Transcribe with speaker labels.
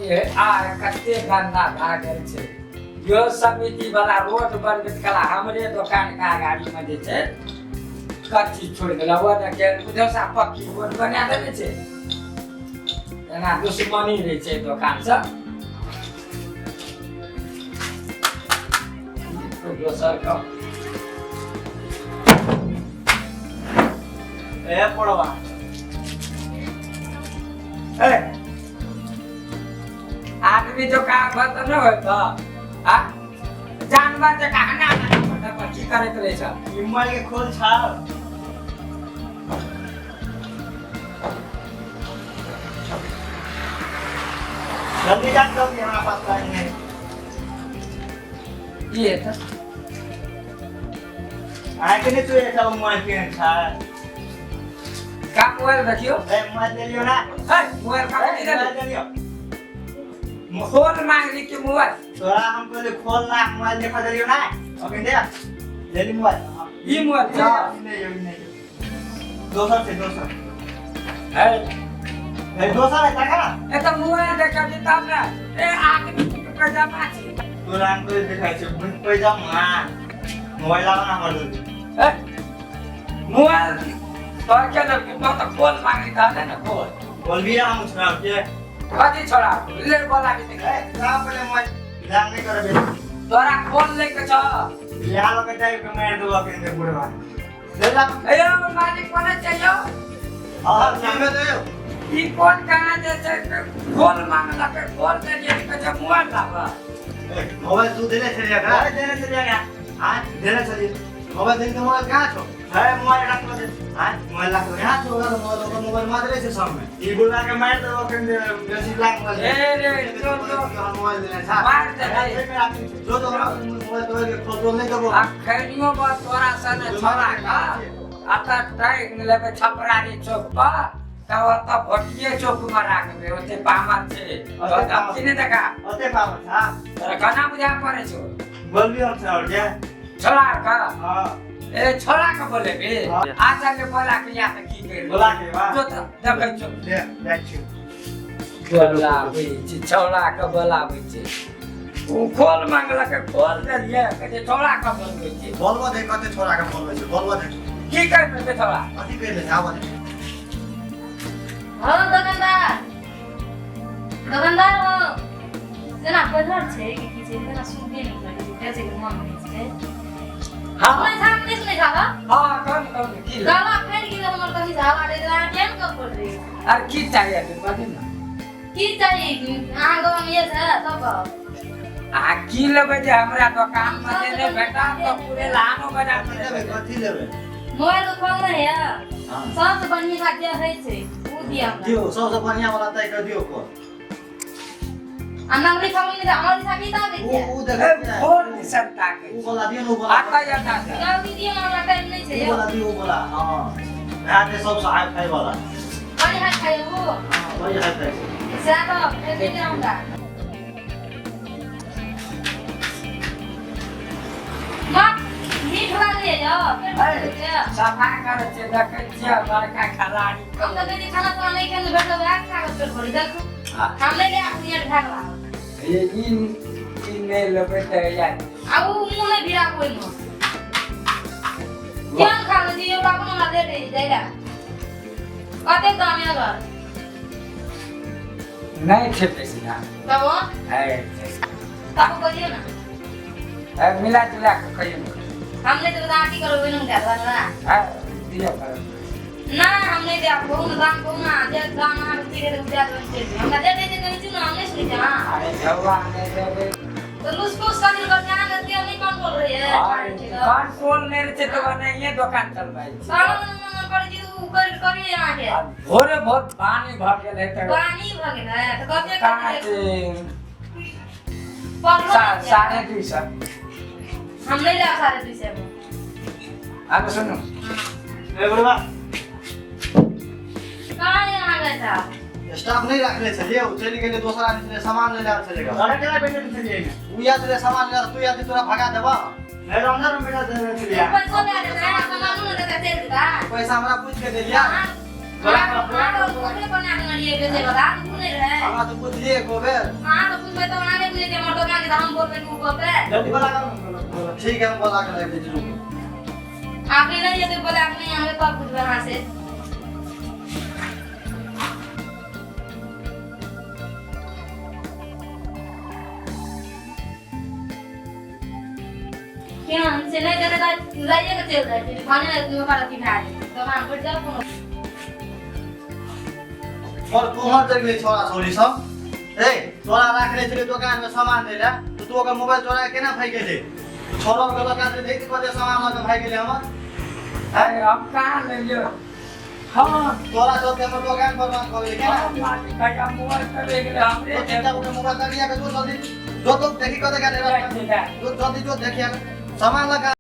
Speaker 1: आदमी है आ कते गंदा भए गेल छै। यो समिति वाला रोड बनबैत कला हमरे दोकान के अगाड़ी में जे छै कच्ची छोड़ि देलक। ओ देखे उधर से पक्की रोड बना देने छै। एना दुश्मनी रहै छै दोकान से। दोसर कम
Speaker 2: ए पड़वा
Speaker 1: ए आदमी जो काम भर तऽ नहि होइत आ जानवर जकाँ हना हना पर की करैत रहै छ।
Speaker 2: ई मोबाइल के खोल छाव। जल्दी जा जल्दी, हमरा पास टाइम नहीं।
Speaker 1: की हेतै?
Speaker 2: आइ के नहीं तू एक मोबाइल केहन छै?
Speaker 1: का मोबाइल देखियो।
Speaker 2: ए मोबाइल ले लियो ना।
Speaker 1: ए मोबाइल का
Speaker 2: ए,
Speaker 1: नहीं
Speaker 2: मोबाइल
Speaker 1: दे
Speaker 2: ले लियो।
Speaker 1: खोल मांगली कि मोबाइल?
Speaker 2: तोरा हम कहले खोल ना, मोबाइल देखा देलियो ना। अखन दे ले ली मोबाइल।
Speaker 1: ई मोबाइल
Speaker 2: हाँ, नहीं यो नहीं, दोसर छै दोसर।
Speaker 1: ए
Speaker 2: ए दोसर है देखा ना।
Speaker 1: ए तऽ मोबाइल देखा दी तब ने। ए आदमी के पैजामा छै।
Speaker 2: तोरा हम कहले देखाइ छै भूत पैजामा। मोबाइल लावा ना हमर जल्दी।
Speaker 1: ए मोबाइल तोर के लड़की तो तऽ खोल मांगली तहने ने खोल।
Speaker 2: बोलबी हम छोड़ा के।
Speaker 1: कथी छोड़ा ले बोला भी देख।
Speaker 2: ए लाव पहिले मोबाइल, ध्यान नहीं करबे।
Speaker 1: तोरा खोल ले के छ।
Speaker 2: यहाँ लोग टाइप के मार देबो अखन के बुढ़वा। ले ला।
Speaker 1: ए यौ मालिक कोने छै यौ?
Speaker 2: हां की भेलै यौ?
Speaker 1: ई कोन कहाँ जे छै खोल मांगलक, खोल देलियै कहै छै मोबाइल लाबऽ।
Speaker 3: मोबाइल तू देने छलियै एकरा?
Speaker 2: अरे देने छलियै एकरा।
Speaker 3: आँय देने छलियै मोबाइल? देने मोबाइल कहाँ छौ?
Speaker 2: है मोबाइल राखलो दे।
Speaker 3: आँय
Speaker 2: मोबाइल राखलो।
Speaker 3: कहाँ छौ ओकरा मोबाइल? ओकर मोबाइल माजरे छै सामने।
Speaker 2: ई बुढ़वा के मार देबो अखन दे बेसी लाख मोबाइल।
Speaker 1: ए रे जो जो
Speaker 3: मोबाइल देने छा
Speaker 1: मार देबै।
Speaker 3: जो जो मोबाइल तोड़ के खोल तोल नहीं देबो।
Speaker 1: आ खैनियो बस तोरा सने छोड़ा का आ तऽ टाइम लेबै छपरारी चौक पर तऽ ओतऽ भोटिये चौक मे राखबै, ओते पामर छै। तो धमकी नहि देखा।
Speaker 2: ओते पावर छा।
Speaker 1: तोरा केना बुझा पड़ै छौ?
Speaker 2: बोलबी हम छोड़ा के।
Speaker 1: छोड़ा का?
Speaker 2: हां।
Speaker 1: ए छोड़ा के बोलेबी? आ चल बोला के या तऽ की करि
Speaker 2: बोला के बा।
Speaker 1: जो तऽ देखै छौ।
Speaker 2: ले जाइ छी।
Speaker 1: बोलाबै छी छौड़ा के बोलाबै छी। ओ खोल मांगलक खोल देलियै कहै छै छौड़ा के बोलबै छी।
Speaker 3: बोलबो दे कते छोड़ा के बोलबै छै, बोलबो दे।
Speaker 1: की करबै ते छौड़ा?
Speaker 3: कथी करि ले आबऽ दे।
Speaker 4: हाँ दुकानदार, दुकानदार हो जेना पढ़ल छै कि की छै जेना सुनबे नहि करै छै, बेचै के मन नहि छै।
Speaker 1: हाँ
Speaker 4: सुनै छा नहि सुनै छा?
Speaker 1: हाँ कौन कौन की
Speaker 4: गला फाड़ि गेल हमर कथी से हवा दै अहाँ केहन गप बोल रही?
Speaker 1: अरे की चाहिए बाजू ना।
Speaker 4: की चाही अहाँ गाँव में छै तब कहब।
Speaker 1: अहाँ की लेबै जे हमरा दोकान में जे नहि भेटत तऽ पूरे लानो बाजार
Speaker 3: कथी लेबै? कथी लेबै?
Speaker 4: मोबाइल के फोन नहि है।
Speaker 3: हाँ।
Speaker 4: सबसे बढ़िया जे होइ छै ओ दिअ हमरा।
Speaker 3: दियौ सबसे बढ़िया वाला तय कर दियौ कोन।
Speaker 4: आ नगरी खबरी नहि हमर दिशा की ताकै
Speaker 3: ओ
Speaker 4: छै?
Speaker 3: ओ देखै छियै।
Speaker 1: फोन दिसन ताकै।
Speaker 3: ओ वाला दियौ ने, ओ वाला।
Speaker 1: आता या ना
Speaker 4: जल्दी दिअ ने, हमरा टाइम नहि छै
Speaker 3: ओ
Speaker 4: यौ।
Speaker 3: वाला दियौ, ओ वाला। हां भए जे सबसे हाई फाई वाला।
Speaker 4: बड़ी हाई फाई ओ।
Speaker 3: हां बड़ी हाई फाई छै।
Speaker 4: सएह तऽ फेर नहि दिअ हमरा। माँ मीठ लागैए यौ पेट भरि छै।
Speaker 1: सफा करै छै देखै छियै बड़का खिलाड़ी।
Speaker 4: हम तऽ कहै छी खाना ताना नहि खेने भेटल वएह खा कऽ पेट भरि देखू। हम नहि लेब नियर भए गेल।
Speaker 1: ई ई नहि लेबै तऽ या
Speaker 4: आ उ मुँह नहि भिराबू ओहिमे। केहन खा लै छी यौ बाबू हमरा दे दे जाइ लए। कतेक दाम अगर?
Speaker 1: नहीं छै बेसी दाम।
Speaker 4: तब
Speaker 1: है
Speaker 4: तब कहियौ ने।
Speaker 1: मिला जुला के कहियौ ने।
Speaker 4: हम नहि देबै तऽ अहाँ की करबै? ओहिना दए देबै हमरा?
Speaker 1: है दिअ पड़त।
Speaker 4: ना हम नहि देब। कहू ने दाम कहू ने, जे दाम अहाँके ठीक हेतै ओ दए देबै चलि जेबै। हमरा दे दै छै कहै छी ने, हम नहि सुनै छी अहाँ।
Speaker 1: अरे झौआ नहि देबै
Speaker 4: तऽ लुस-फुस कथी लए करै छी? अहाँके तेल नहि कंट्रोल रहैए।
Speaker 1: कंट्रोल नहि रहै छै तऽ ओनाहिये दोकान चलबै छी।
Speaker 4: सामान करै छी ओ करियै अहाँके।
Speaker 1: भोरे भोर पानी भऽ गेल है तऽ
Speaker 4: पानी भऽ गेल है तऽ कते
Speaker 1: कहाँ
Speaker 4: कते
Speaker 1: छै?
Speaker 4: पढ़लो नहि छियै।
Speaker 1: 250।
Speaker 4: हम नहि लेब 250 मे।
Speaker 1: आब सुनू।
Speaker 2: ए बुढ़वा
Speaker 4: कहाँ अहाँ गए था?
Speaker 3: स्टाफ नहीं रखले छलियै, ओ चलि गेलै दोसर आदमी छलै सामान ले आयल छलै।
Speaker 2: अरे केना बैठल छलियै?
Speaker 3: ओ याद छलै सामान ले, तू याद तोरा भगा देबऽ।
Speaker 2: नहि रंजन में बैठल छलियै।
Speaker 4: पैसो दए देतै सामानो ने देतै चलि जेतै।
Speaker 3: पैसा हमरा पूछि के देलियै।
Speaker 4: अहाँ ओकरे बना देने रहियै बेचै वाला, तऽ उ नहि रहै।
Speaker 2: हमरा तऽ बुझलियै एको बेर।
Speaker 4: अहाँ तऽ बुझबै तऽ ओना नहि बुझै छै हमर दोकान के, तऽ हम बोलबै तऽ उ कहतै।
Speaker 2: जल्दी बोला कर।
Speaker 3: ठीक है, हम बोला के लाबि दै छी, रुकू।
Speaker 4: आखिर नहि जेतै बोला के, नहि आनबै तब बुझबै अहाँ से। केहन से नहि देतै तऽ लैए के चलि जाइ छै, भने ओकर अथी भए जेतै, दोकान बढ़ि जाउ कोनो।
Speaker 3: और कोहर चलि गेलै छोरा छौरी सब? ए, तोरा राखने छलै दोकान में सामान दै लए, तऽ तू ओकर मोबाइल चोरा के केना भागि गेलै? छोरा के दोकान से देखि कते सामान लऽ के भागि गेलै हमर।
Speaker 1: अरे हम कहाँ लेलियो? हाँ।
Speaker 3: तोरा चलते हमर दोकान बर्बाद भऽ गेलै केना?
Speaker 1: हम मालिक भैया मोबाइल चले गेलै हमरे।
Speaker 3: तो चिंता ओकर मोबाइल लऽ लिया के जो जल्दी जो तो देखी कते गेलै।
Speaker 1: जाइ छै।
Speaker 3: जो जल्दी जो देखिया सामान लऽ के।